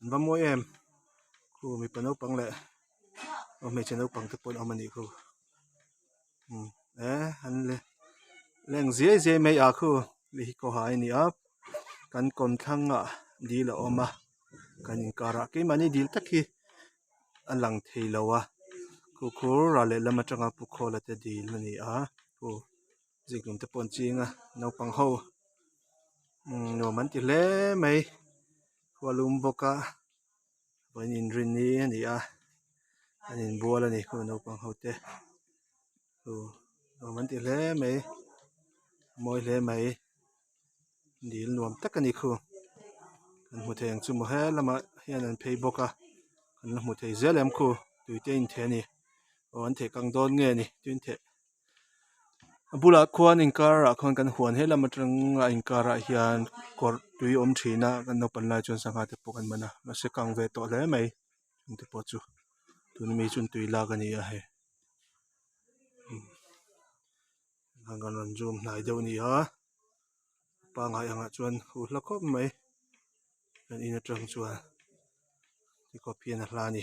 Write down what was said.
An va mawi em khu mipa naupang leh aw hmeichhe naupang te pawh an awm a nih khu umm e an le leng ziai ziai mai a khu hei hi khawhai a ni a kan kawmthlang ah dil a awm a kan inkarah keimahni dil tak hi a lang thei lo a khu khu ral lehlam atanga pu khawla te dil a ni a khu zikhlum te pawh an ching a naupang ho umm nuam an ti hle mai khua lum bawk a vawiin inrinni a ni a an inbual a ni khu naupang ho te khu nuam an ti hle mai mawi hle mai dil nuam tak a ni khu kan hmu thei ang chu maw he lamah hian an phei bawk a kan la hmu thei zel em khu tui te a intheh a ni aw an theh kang dawn nge ni tui an theh. A bulah khuan inkarah khuan kan huan helam atanga inkarah hian kawr tui a awm thin a kan naupan lai chuan sangha te pawh kan man a mahse kang ve tawh hle mai chung te pawh chu tuna mi chuan tui lak a ni a hei kan rawn zoom hnai deuh a ni a pangngai angah chuan huh hla khawp mai kan in atang chuan tikawp hian a hla a ni.